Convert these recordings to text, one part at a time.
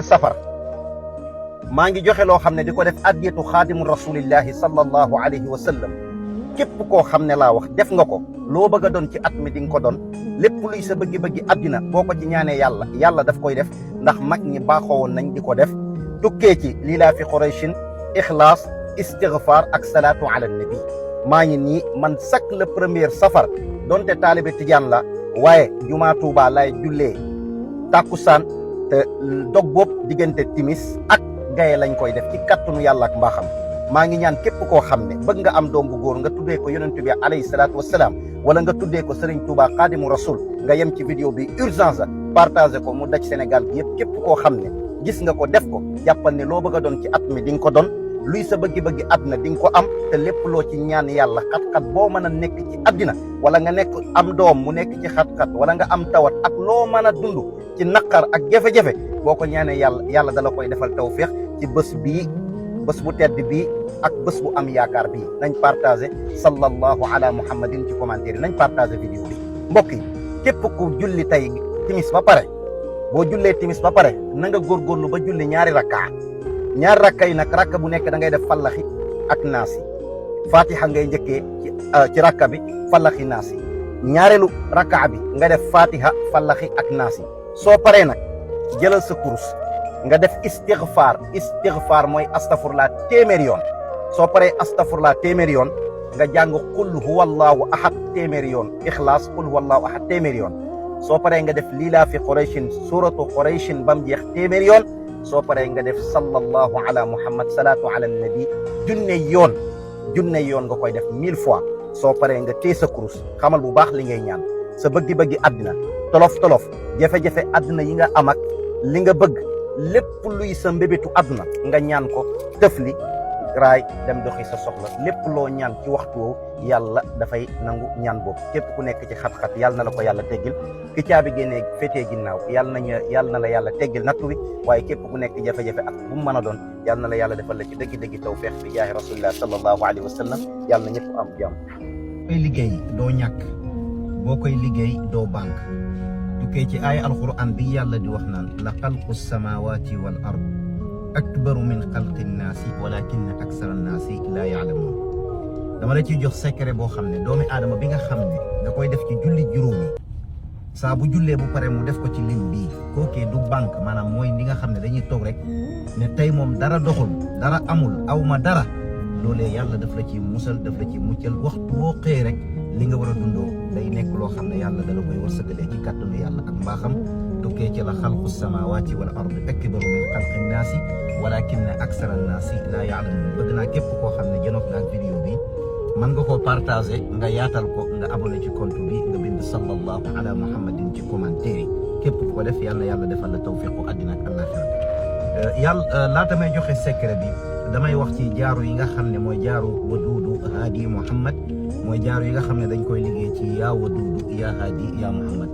safar maa ngi joxe loo xam ne di ko def addiyatu xaadimu rasulillahi sallallahu alayhi wa sallam képp koo xam ne laa wax def nga ko loo bëgg a doon ci at mi di nga ko doon lépp luy sa bëggi-bëggi addina boo ko ci ñaanee yàlla daf koy def ndax mag ñi baaxoo woon nañ di ko def tukkee ci liilaa fi qurayshin ixlaas istigfaar ak salaatu ala nabi maa ngi nii man chaque le premier safar donte taalibe tijaan la waaye jumaa Tuuba lay jullee tàkkusaan te dog boobu diggante timis ak gaye lañ koy def ci kattanu yàlla ak mbaaxam maa ngi ñaan képp koo xam ne bëgg nga am doom bu góor nga tuddee ko yonent bi alayhi salaatu wassalaam wala nga tuddee ko Serigne Touba Xaadimu Rasul nga yem ci vidéo bi urgence partagé ko mu daj Sénégal gi yëpp képp koo xam ne gis nga ko def ko jàppal ne loo bëgg a doon ci at mi di nga ko doon luy sa bëggi-bëggi àddina di nga ko am te lépp loo ci ñaan yàlla xat-xat boo mën a nekk ci àddina wala nga nekk am doom mu nekk ci xat-xat wala nga am tawat ak loo mën a dund ci naqar ak jafe-jafe boo ko ñaanee yàlla dala koy defal tawféex ci bés bu tedd bii ak bés bu am yaakaar bii nañ partagé sallallahu ala muhammadin ci commentaire yi nañ partagé vidéo bi mbokk yi képp ku julli tey timis ba pare boo jullee timis ba pare na nga góorgóorlu ba julli ñaari rakka yi nag rakka bu nekk da ngay def fallaxi ak naasi fatiha ngay njëkkee ci rakka bi fallaxi naasi ñaareelu rakka bi nga def fatiha fallaxi ak naasi soo paree nag jëlal sa kurus nga def istigfaar mooy astafurlaa téeméer yoon soo paree astafurlaa téeméer yoon nga jàng qul huwallahu ahad téeméer yoon ixlaas qul huwallahu ahad téeméer yoon soo paree nga def liilaa fi qurayshin suratu qurayshin bam jeex téeméer yoon soo paree nga def sallallahu ala muhammad salaatu ala nabi junne yoon nga koy def 1000 fois soo paree nga téye sa kurus xamal bu baax li ngay ñaan sa bëggi-bëggi àddina tolof jafe-jafe àddina yi nga am ak li nga bëgg lépp luy sa mbébétu àdduna nga ñaan ko tëfli raay dem doxi sa soxla lépp loo ñaan ci waxtu woowu yàlla dafay nangu ñaan boobu képp ku nekk ci xat-xat yàlla na la ko yàlla teggil ki caabi génnee féetee ginnaaw yàlla na la yàlla teggil nattu bi waaye képp ku nekk jafe-jafe ak bu mu mën a doon yàlla na la yàlla defal la ci dëggi-dëggi tawfeex bi jaahi rasulillah sallallahu alayhi wa sallam yàlla na ñëpp am jàmm. koy liggéey doo ñàkk boo koy liggéey doo banque tukkee ci ay alquran bi yàlla di wax naan la xalqu samawati wal ard akbaru min xalqi nnaasi walakinna aksara nnaasi laa yaalamuun dama la ciy jox secret boo xam ne doomi aadama bi nga xam ne da koy def ci julli juróomi saa bu jullee bu pare mu def ko ci lim bii kookee du banque maanaam mooy li nga xam ne dañuy toog rek ne tey moom dara doxul dara amul aw ma dara loolee yàlla daf la ci musal daf la ci muccal waxtu woo xëy rek li nga war a dundoo day nekk loo xam ne yàlla dala koy wërsëgalee ci kàttanu yàlla ak mbaaxam tukkee ci la xalqu samawati wal ard akbaru min xalqi nnaasi walakinna aksara nnaasi laa yaalamuun bëgg naa képp koo xam ne jënoog naag vidéo bi mën nga koo partagé nga yaatal ko nga abonné ci compte bi nga bind sallallahu ala muhammadin ci commentaire yi képp ku ko def yàlla defal la tawfiqu àddina ak àllaaxira laata may joxe secret bi damay wax ci jaaru yi nga xam ne mooy jaaru waduudu haadi muhammad mooy jaaru yi nga xam ne dañ koy liggéey ci yaa waduudu yaa haadi yaa muhammad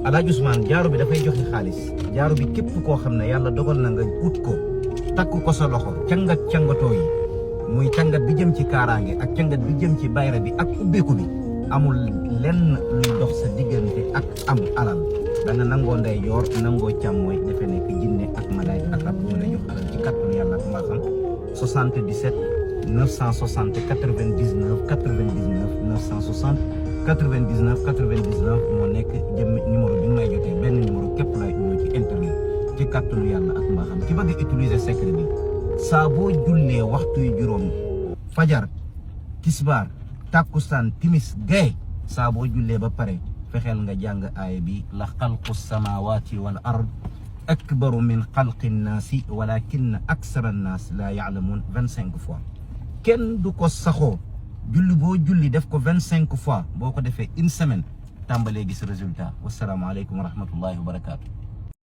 Alaaji Ousmane jaaru bi dafay joxe xaalis jaaru bi képp koo xam ne yàlla dogal na nga ut ko takk ko sa loxo cangatoo yi muy cangat bi jëm ci kaaraange ak cangat bi jëm ci bayra bi ak ubbeeku bi amul lenn luy dox sa diggante ak am alal da nga nangoo ndeyjoor nangoo càmmooy dafa nekk jinne ak malaay ak rab ñu lay jox alal ci kàttanu yàlla ak mbaaxam 77 960 99 960 99 moo nekk jëm numéro bi may jotee benn numéro képp laay ñëw ci internet ci kàttanu yàlla ak mbaaxam ki bëgg utiliser secret bi saa boo jullee waxtu yu juróom fajar tisbaar takkusaan timis gaye saa boo jullee ba pare fexeel nga jàng aaya bi la xalqu samawati wal ard akbaru min xalqi nnaasi walakinna aksara nnaas laa yaalamuun 25 fois kenn du ko saxoo julli boo julli def ko 25 fois boo ko defee une semaine tàmbalee gis résultat wasalaamaaleykum wa rahmatullahi wa barakaatu.